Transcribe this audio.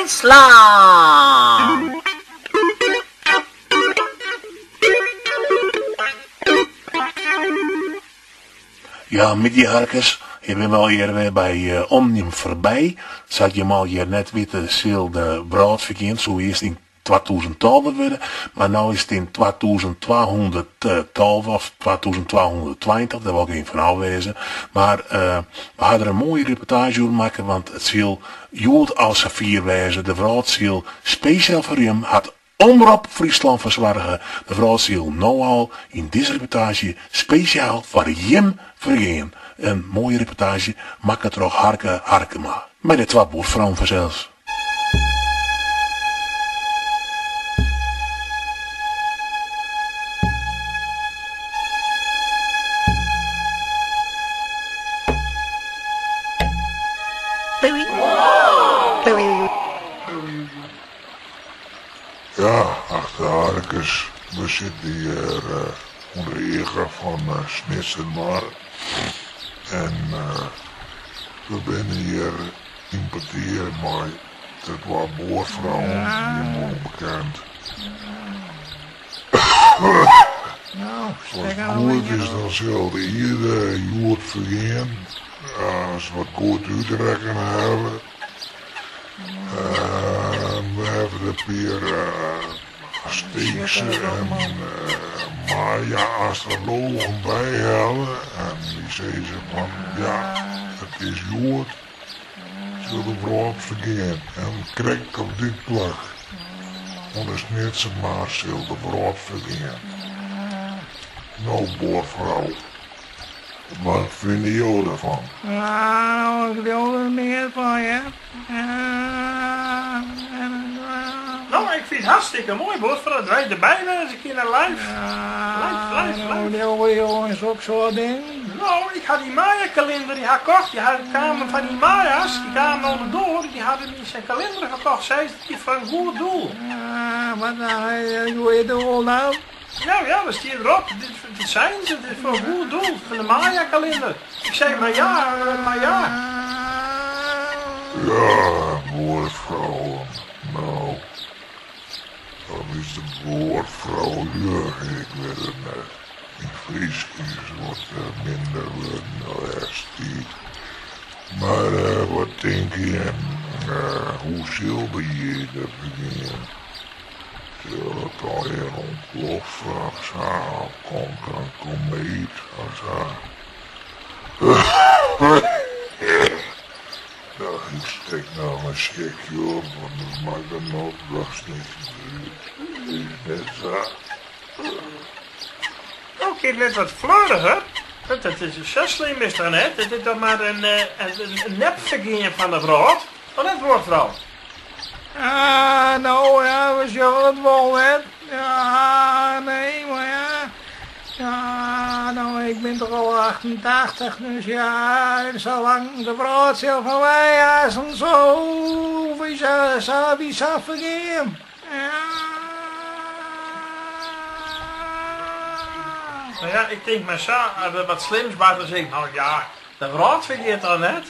Fryslân. Ja, middei harkers. Hjir binne we allegear wer by Omnium Foarby. Sa't jim allegear net witte sil de wrâld fergean. Soe earst yn 2012 wurde, mar no is it yn 2212 of 2220, dêr wol ik even fan ôf wêze. Mar we ha der in moaie reportaazje oer makke, want it sil hjoed al safier wêze. De wrâld sil spesjaal foar jim hat Omrop Fryslân fersoarge. De wrâld sil no al yn dizze reportaazje spesjaal foar jim fergean. In moaie reportaazje makke troch Harke Harkema. Mei de twa buorfrouwen fansels. Ja, achte harkers, we sitte hjir oan de igge fan Snitsermar en we binne hjir yn petear mei de twa buorfrouwen, jim wol bekend. As it goed is dan sil de ierde hjoed fergean, as we it goed útrekkene hawwe. We hawwe der in pear Azteekse en Maya-astrologen byhelle en dy sizze fan ja, it is hjoed sil de wrâld fergean en krekt op dit plak oan de Snitsermar sil de wrâld fergean. No buorfrou, wat fine jo derfan? Nou, ik leau der neat fan, hear. No, ik fyn it hartstikke moai, buorfrou, dat wy derby wêze kinne live. Live, live, live. Leauwe jo yn soksoart dingen? No, ik ha dy Maya-kalinder, dy ha ik kocht. Dy ha kamen fan dy Maya's, dy kamen oan de doar, dy hawwe my sa'n kalinder ferkocht. Sei se, it wie foar in goed doel. Wat, hoe hjit it wol no? Ja, ja, dat stiet derop. Dit seinen se, it is foar in goed doel, fan de Maya-kalinder. Ik sei, mar ja, mar ja. Ja, buorfrouwen, no, of is de buorfroulju, ik wit it net. Myn Frysk is wat minder wurden de lêste tiid. Mar wat tinke jim, hoe sil de ierde fergean? Sil it allegear ûntploffe of sa, of komt der in komeet of sa? No, ik stek noch in sjekje op, want it makket no dochs niks út. Is net sa? No, kin net wat fleuriger. Dat is sa slim is toch net? Dit is toch mar in nepfergean fan de wrâld? Of net, buorfrou? Ah, no ja, we sjogge it wol net. Ja, nee, mar ja. Ja, no, ik bin toch al 88, dus ja, salang de wrâld sil foar my aansten so, wie sa, wie sa fergean. Ja. No ja, ik tink mar sa, as der wat slims bart, dan sis ik, no ja, De wrâld fergiet toch net?